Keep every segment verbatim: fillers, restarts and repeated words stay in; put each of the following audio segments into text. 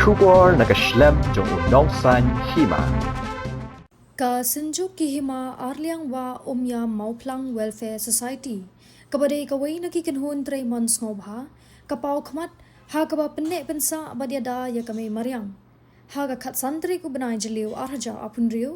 Khubor na ka shlem jong u nongsaiñ hima. Ka Synjuk ki Hima Arliang Wah Umiam Mawphlang Welfare Society, kaba dei kawei na ki kynhun trei mon sngewbha, ka paw khmat ha kaba pynneh pynsah bad ïada ïa ka mei mariang. Ha ka khatsan tarik u bnai Jylliew arhajar arphew hynriew,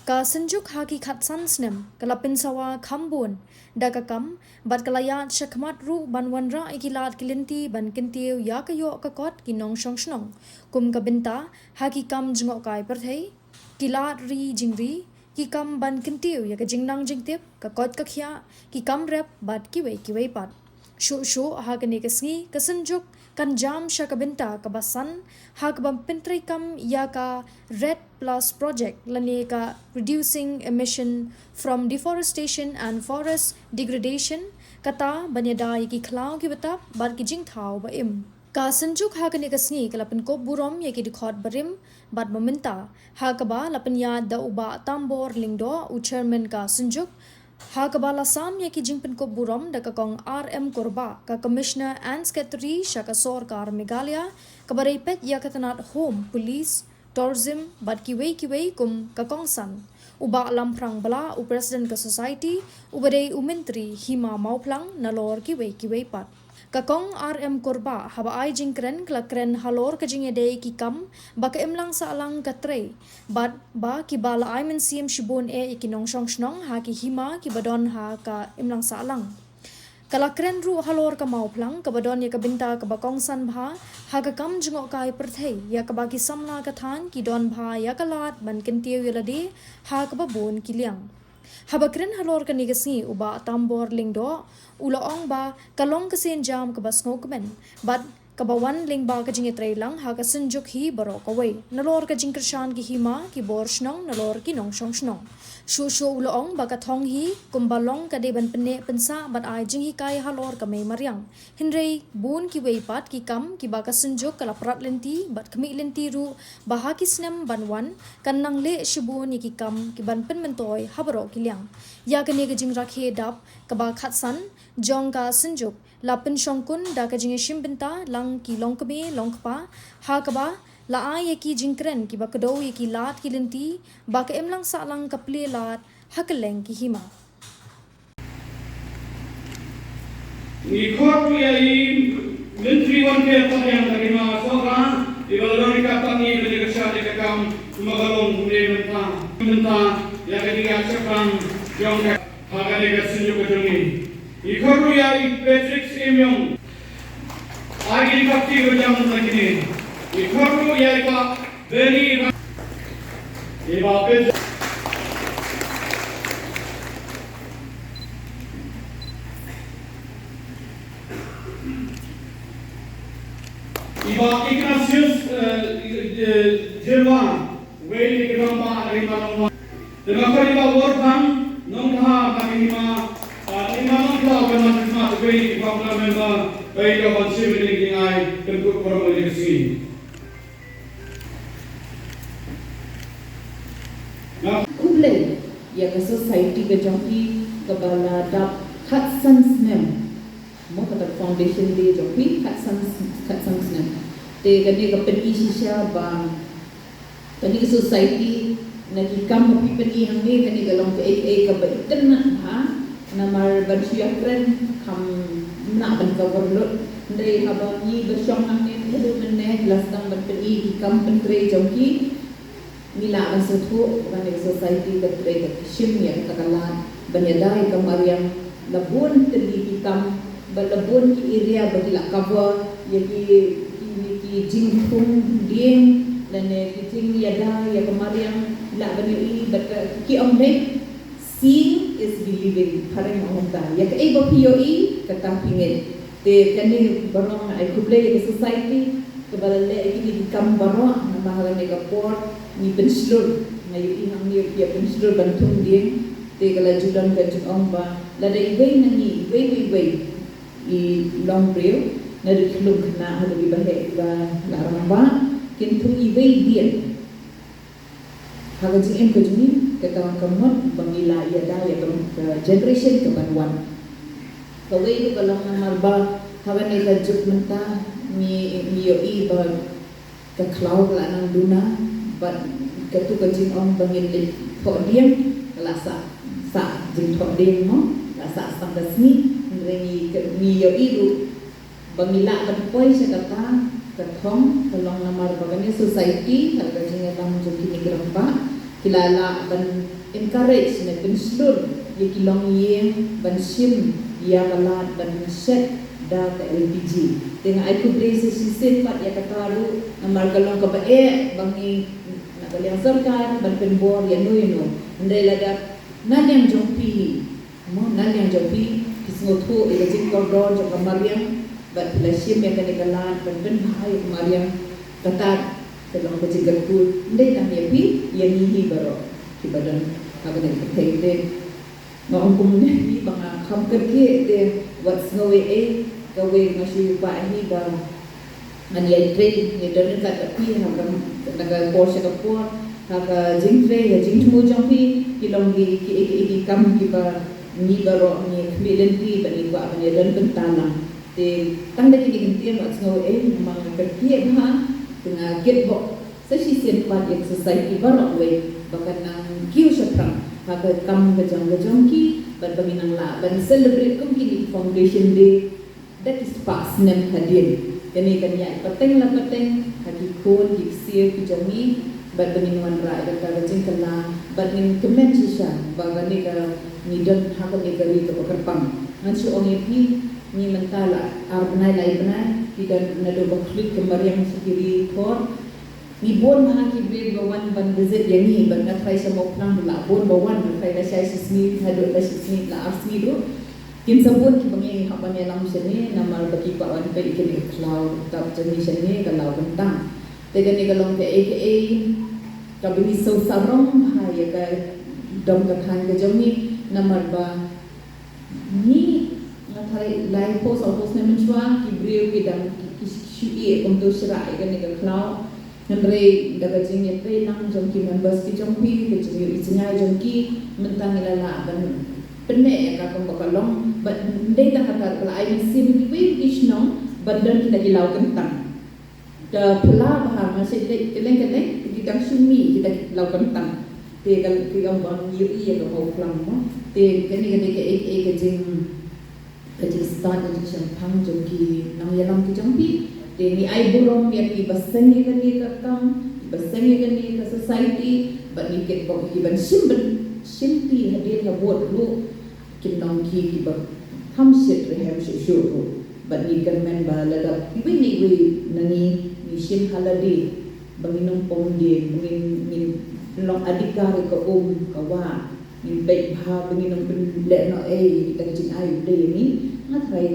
ka Synjuk ha ki khatsan snem ka la pynsawa kham bun da ka kam, bad ka la ïaid shakhmat ruh ban wanrah ïa ki lad ki lynti ban kyntiew ïa ka ïoh ka kot ki nongshong shnong, kum ka bynta ha ki kam jngohkai pyrthei, ki lad ri jingri, ki kam ban kyntiew ïa ka jingnang jingtip, ka koit ka khiah, ki kam rep bad kiwei kiwei pat. Shuh shuh ha kane ka sngi ka Synjuk kan jam sha ka bynta kaba san ha kaba pyntreikam ïa ka REDD Plus Project lane ka Reducing Emission from Deforestation and Forest Degradation, kata ban ïada ïa ki khlaw kiba tap bad ki jingthaw ba im. Ka Synjuk ha kane ka sngi ka la pynkup burom ïa ki dkhot barim bad ba mynta, ha kaba la pynïaid da u Bah Tambor Lyngdoh, u Chairman ka Synjuk, ha kaba la sam ïa ki jingpynkup burom da ka Kong R M Kurbah, ka Commissioner and Secretary sha ka Sorkar Meghalaya, kaba dei peit ïa ka tnat Home, Police, Tourism bad kiwei kiwei kum ka kongsan, u Bah Lamphrang Blah, u President ka Society, uba dei u Myntri Hima Mawphlang, nalor kiwei kiwei pat. Ka Kong R M Kurbah haba ai jingkren ka la kren halor ka jingïadei ki kam ba ka imlang sahlang ka trei, bad ba kiba la ai mynsiem shibun eh ïa ki nongshong shnong ha ki hima kiba don ha ka imlang sahlang. Ka la kren ruh halor ka Mawphlang kaba don ïa ka bynta kaba kongsan bha ha ka kam jngohkai pyrthei, ïa kaba ki samla ka thaiñ ki don bha ïa ka lad ban kyntiew ïa lade ha kaba bun ki liang. Haba kren halor kane ka sngi u Bah Tambor Lyngdoh u la ong ba ka long ka sienjam kaba sngewkmen bad kaba wan lyngba ka jingïatreilang ha ka Synjuk hi baroh kawei, nalor ka jingkyrshan ki hima, ki bor shnong, nalor ki nongshong shnong. Shuh shuh u la ong ba ka thong hi kumba long ka dei ban pynneh pynsah bad ai jinghikai halor ka mei mariang. Hynrei bun kiwei pat ki kam kiba ka Synjuk ka la prat lynti bad khmih lynti ruh ba ha ki snem ban wan kan nang leh shibun ïa ki kam ki ban pynmyntoi ha baroh ki liang. Ïa kane ka jingrakhe dap kaba khatsan jong ka Synjuk la pynshongkun da ka jingïashim bynta lang ki longkmie longkpa, ha kaba la ai ïa ki jingkren kiba kdew ïa ki lad ki lynti ba ka imlang sahlang ka plie lad ha kylleng ki hima. Ngi khot ïa i Myntri wan pher pat ïa ka hima Sohra, iba la don ïa ka pang ïa ka jaka shah ïa ka kam, kumba ka long kumne mynta. Mynta ïa ka jingïaid shaphrang jong ka ha kane ka Synjuk ka jong ngi. Ngi khot ruh ïa i Patrick Syiem Iong. Ai ki kap ki ba jam na kine. Ngi khot ruh ïa i Bah Benny Ra-, i Bah Patrick. I Bah Ignatius, eh, eh, Jyrwa, wei na ki rangbah na ka hima Nongwah. Te nga khot i Bah Warphang Nongthaw na ka hima, eh, hima Nongthaw, ka hima Nongthaw, wei na ki popular member, ba ïa ka ban shim ïa ka jingai pynkup burom ïa ka sngi. Khublei ïa ka society ka jong phi kaba la dap khatsan snem. Mo, kata foundation day jong phi khatsan, khatsan snem. Te kane ka pyni shisha ba kane ka society na ki kam ba phi pyni hangne, kane ka long kaei kaei kaba itynnad bha. Namar ban shu ïakren kam lah ban cover lut. Hynrei haba ngi ba shong hangne, ngi haduh mynne, ngi la sdang ban pyni ki kam pyntrei jong ki. Ngi lah ban sngewthuh ba kane ka society ka trei, ka shim ïa kata ka lad ban ïada ïa ka mariang. La bun tylli ki kam, ba la bun ki area ba ki la cover ïa ki, ki, ki jingthung dieng lane ki jingïada ïa ka mariang. Lah ban ïohi bad ka, ki ong ne, seeing is believing, phareng ong kumta. Ïa kaei ba phi ïohi, kata phi ngeit. Te kane baroh nga ai khublei ïa ka society kaba la leh ïa kine ki kam baroh, namar ha kane ka por ngi pynshlur, nga ïohi hangne ïa pynshlur ban thung dieng. Te ka la ju don ka jingong ba lada iwei na ngi, iwei, iwei, iwei i longbriew, naduh ki lum khynnah haduh kiba heh, kiba la rangbah, kin thung iwei dieng. Ha ka jingim ka jong ngi, kata ka mut ba ngi la ïada ïa ka, ka generation ka ban wan. Kawei ruh ka long namar ba ha kane ka juk mynta ngi, ngi ïohi ba Ka khlaw ka la nang duna bad katu ka jingong ba ngin leit thoh dieng ka la sah, sah jingthoh dieng mo, la sah tang ka sngi. Hynrei ngi, ngi ïohi ruh ba ngi lah ban poi sha kata ka thong ka long namar ba kane society ha ka jingïalam jong kine ki rangbah ki la lah ban encourage ne pynshlur ïa ki longïing ban shim ïa ka lad ban shet da ka L P G. Te nga ai khublei sa shisien pat ïa kata ruh namar ka long kaba eh ba ngi na ka liang sorkar ban pynbor ïano ïano. Hynrei lada na liang jong phi, mo, na liang jong phi, phi sngewthuh ïa ka jingkordor jong ka mariang bad phi la shim ïa kane ka lad ban pynbha ïa ka mariang, kata ka long ka jingkyrkhu ym dei tang ïa phi, ïa ngi hi baroh kiba don ha kane ka pyrthei. Te nga ong kumne hi ba nga kham kyrkieh te wat sngew ei ei, kawei nga shu ïohi ba ngan ïai trei, ngi don ryngkat bad phi ha ka, na ka por sha ka por, ha ka jingtrei, ha jingthmu jong phi, ki long ki, ki, ki, ki kam kiba ngi baroh ngi khmih lynti bad ngi kwah ban ïadon bynta lang. Te tang da kine ki ktien wat sngew ei, namar nga kyrkieh bha, te nga kitbok sa shisien pat ïa ka society baroh kawei ba kan nang kiew shaphrang ha ka kam ka jong ka jong ki, bad ba ngin nang lah ban celebrate kum kine ki Foundation Day da ki spah snem hadien. Kane kan ïaid pateng la pateng ha ki khun ki ksiew ki jong ngi, bad ba ngin wanrah ïa kata ka jingkylla bad ngin kmen shisha ba kane ka ngi don ha kane ka ri kaba kyrpang. Ngan shu ong ïa phi, ngi mynta la ar bnai lai bnai, ki don naduh ba khluit ka mariang sha ki ri khor. Ngi bun bha ki briew ba wan ban visit ïa ngi, bad nga tharai sha Mawphlang ruh la bun ba wan, nga tharai la shai shisngi haduh la shisngi la ar sngi ruh. Kin sa bun kiba ngi hap ban ïalam shane namar ba ki kwah wan peit ïa kane ka khlaw tap jong ngi shane ka law kyntang. Te kane ka long kaei kaei kaba ngi sngewsarong bha ïa ka dong ka thaiñ ka jong ngi namar ba ngi, nga tharai lai phew saw phew snem mynshuwa ki briew ki dang ki, ki shu ïeh kumto shrah ïa kane ka khlaw. Hynrei da ka jingïatreilang jong ki members ki jong phi, ka jingïohi jngai jong ki, mynta ngi la lah ban pynneh ïa ka kumba ka long. Bad ym dei tang kata, ka la ai mynsiem ïa kiwei ki shnong ban don kita ki law kyntang. Ka phylla bha, nga shu leit kylleng kylleng, ki dang shu mih kita ki law kyntang. Te ka, ki ong ba ngi ïohi ïa ka Mawphlang mo. Te kane ka dei kaei kaei ka jing, ka jingstad, ka jingshemphang jong ki nongïalam ki jong phi. Te ngi ai burom ïa kiba seng ïa kane ka kam, kiba seng ïa kane ka society, bad ngi kitbok ïa ki ban shim, ban shim ti hadien ka vote ruh. Kin long ki kiba kham shit rhem shuh shuh ruh. Bad ngi kyrmen ba lada iwei na iwei na ngi, ngi shim ha lade ba ngin ym pom de, ba ngin, ngin long adhikar ïa ka um ka wah, ngin peit bha ba ngin ym pynlehnohei ïa kita ki jingai u dei ïa ngi, nga tharai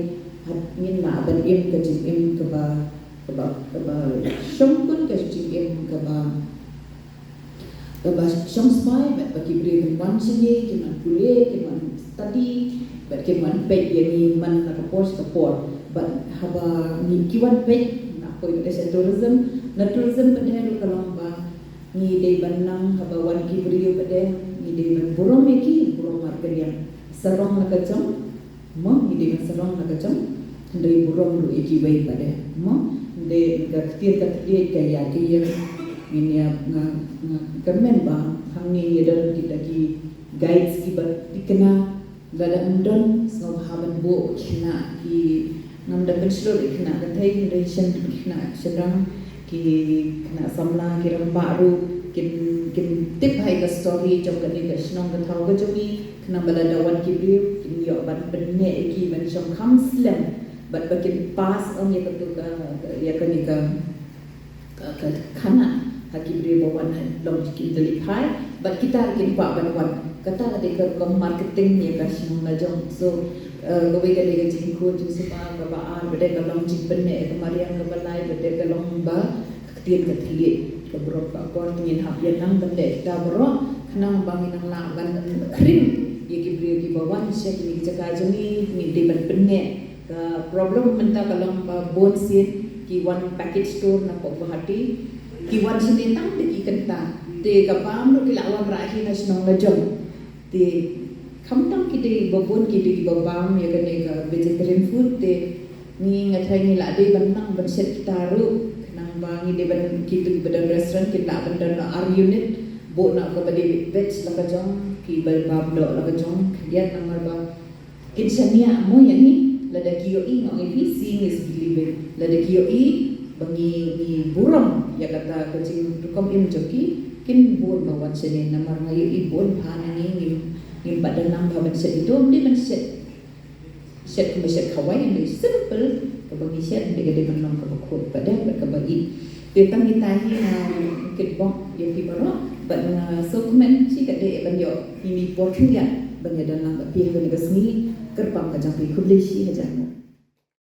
ngin lah ban im ka jingim kaba, kaba, kaba shongkun, ka jingim kaba kaba shong spah, bad ba ki briew kin wan shane, kin wan pule, kin wan study, bad kin wan peit ïa ngi man la ka por sha ka por. Bad haba ngi, ki wan peit, nga poi pat de sha tourism, na tourism pat de ruh ka long ba ngi dei ban nang, haba wan ki briew pat de ngi dei ban burom ïa ki, burom markylliang. Sarong la ka jong, mo, ngi dei ban sarong la ka jong, hynrei burom ruh ïa kiwei pat de, mo. Hynrei ka ktien ka thylliej ka ïa ki ïa, ngin ïa, nga, nga kyrmen ba hangne ngi don kita ki guides kiba thikna, lada ym don, sngewbha ban buh ki khynnah, ki, ngam da pynshlur ïa ki khynnah kynthei, hynrei shen ki khynnah shynrang, ki khynnah samla, ki rangbah ruh kin, kin tip ha ïa ka story jong kane ka shnong ka thaw ka jong ngi. Khnang ba lada wan ki briew kin ïoh ban pynneh ïa ki ban shong kham slem, bad ba kin pass on ïa katu ka, ïa kane ka, ka, ka khana ha ki briew ba wan ha long ki kin da leit phai, bad kita ruh kin kwah ban wan. Kata ka dei ka rukom marketing ïa ka shnong la jong. So, eh, kawei ka dei ka jingkhot jingsuba, kaba ar ba dei ka long jingpynneh ïa ka mariang, kaba lai ba dei ka long ba ktien ka thylliej, ka burom ka akor. Te ngin hap ïa nang ban leh kita baroh khnang ba ngin nang lah ban khring ïa ki briew kiba wan sha kine ki jaka jong ngi, ngin dei ban pynneh ka problem mynta ka long ba bun sien ki wan package tour na pok Guwahati, ki wan shane tang da ki kynta, te ka bam ruh ki la wanrah hi na shnong la jong. Te khamtam ki dei ba bun ki dei kiba bam ïa kane ka vegetarian food, te ngi nga tharai ngi la dei ban nang ban shet kita ruh khnang ba Ngi dei ban, kito kiba don restaurant kin lah ban don ar unit, buh noh kaba dei batch la ka jong, kiba bam doh la ka jong, khyndiat, namar ba kin shaniah mo ïa ngi. Lada ki ïohi, nga ong ïa phi, seeing is believing. Lada ki ïohi ba ngi, ngi burom ïa kata ka jingrukom im jong ki, kin bun ba wan shane. Namar nga ïohi bun bha na ngi, ngim, ngim pat don lang bha ban shet ito, ym dei ban shet shet kumba shet khawai, ym dei, simple kaba ngi shet, ym dei ka dei ban long kaba khuid pat de bad kaba ih. Te tang kita hi nga kitbok ïa phi baroh bad nga sngewkmen shi katdei ban ïoh ine i por khyndiat ban ïadon lang bad phi ha kane ka sngi kyrpang ka jong phi. Khublei shi hajar mo.